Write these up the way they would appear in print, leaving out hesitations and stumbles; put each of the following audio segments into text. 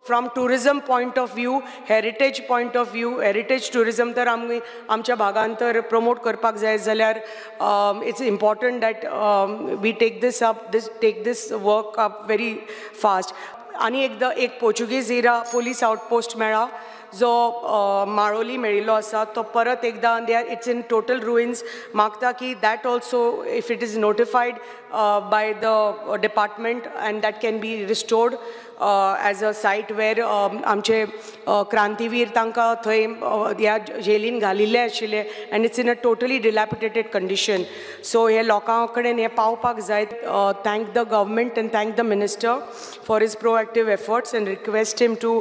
From tourism point of view, heritage point of view, heritage tourism तर आमी आमच्या भागान तर प्रमोट करपाक जाय जाल्यार it's important that we take this up, this take this work up very fast. आनी एकदां एक पोर्चुगीज इरा पोलीस आउटपोस्ट मेळ्ळा जो माळोली मेळिल्लो आसा, तो परत एकदां they are it's in total ruins. मागता की that also if it is notified by the department and that can be restored as a site where आमचे क्रांतीवीर तांकां थंय ह्या जेलीन घालिल्ले आशिल्ले and it's in a totally dilapidated condition. So हे लोकां कडेन हें पावपाक जाय. Thank the government and thank the minister for his proactive efforts and request him to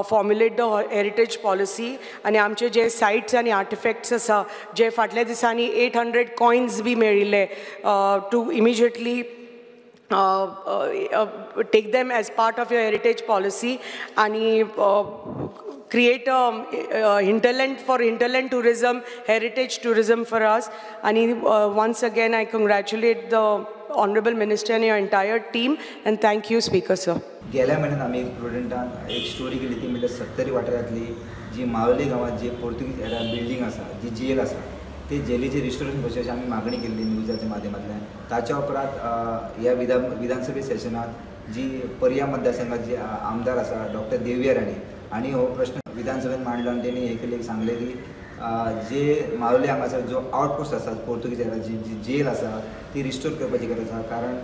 formulate the heritage policy. आनी आमचे जे सायट्स आनी आर्टिफॅक्ट्स आसा, जे फाटल्या दिसांनी 800 कॉयन्स बी मेळिल्ले, to immediately take them as part of your heritage policy आणि create a hinterland for hinterland tourism, heritage tourism for us. आणि once again I congratulate the honorable minister and your entire team and thank you, Speaker sir. गेल्या म्हयन्यात आमी प्रुडंटान एक story केली, ती म्हणल्यार सत्तरी वाठारांतली जी मावली गांवांत जी पोर्तुगीज एरा बिल्डींग आसा, जी जेल आसा, ते जेलीचे रिस्टोरेशन करचें अशी आमी मागणी केल्ली न्यूजाच्या माध्यमांतल्यान. ताच्या उपरांत ह्या विधानसभे सेशनांत जी पर्या मतदारसंघात जी आमदार आसा डॉक्टर देविया राणे हांणी हो प्रश्न विधानसभेत मांडलो आनी तेणी हे केले सांगलें की जे मावली हांगासर जो आउटपोस्ट आसा पोर्तुगीज एराची जी जेल आसा ती रिस्टोर करपाची गरज आसा, कारण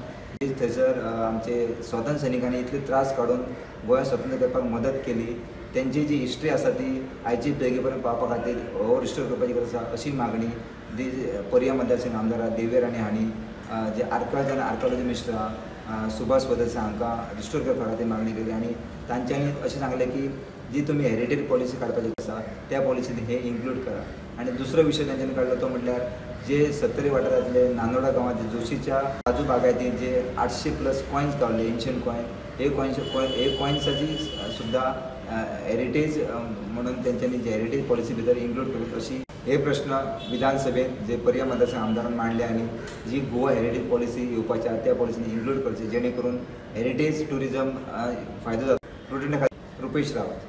जे थंयसर आमचे स्वतंत्र सैनिकांनी इतले त्रास काडून गोंय स्वतंत्र करपाक मदत केली, तेंची जी हिस्ट्री आसा ती आयची पिळगे पर्यंत पावपा खातीर हो रिस्टोर करपाची गरज आसा अशी मागणी जी पर्या मतदारसंघ आमदार देविया राणे हांणी जे आर्किओलॉजी आनी आर्किओलॉजी मिनिस्टर सुभाष फळदेसाय हांकां रिस्टोर करपा खातीर मागणी केली. आनी तांच्यांनी अशें सांगलें की जी तुमी हेरिटेज पॉलिसी काडपाची आसा त्या पॉलिसीन हे इन्क्लूड करा. आनी दुसरो विशय तांच्यांनी काडलो तो म्हटल्यार जे सत्तरी वाठारांतले नानोडा गांवांत जोशीच्या काजू बागायतीन जे 800+ कॉयन्स गावले, एन्शियंट कॉयन, हे कॉयन्स हे कॉयन्साची सुद्दां हेरिटेज म्हणून तेंच्यांनी जे हेरिटेज पॉलिसी भितर इन्क्लूड करची अशी हे प्रश्न विधानसभेत जे पर्या मतदारसंघ आमदारान मांडले आनी जी गोवा हेरिटेज पॉलिसी येवपाची आसा त्या पॉलिसीन इन्क्लूड करची जेणे करून हेरिटेज ट्युरिजम फायदो जाता. प्रुडंटा खातीर रुपेश रावत.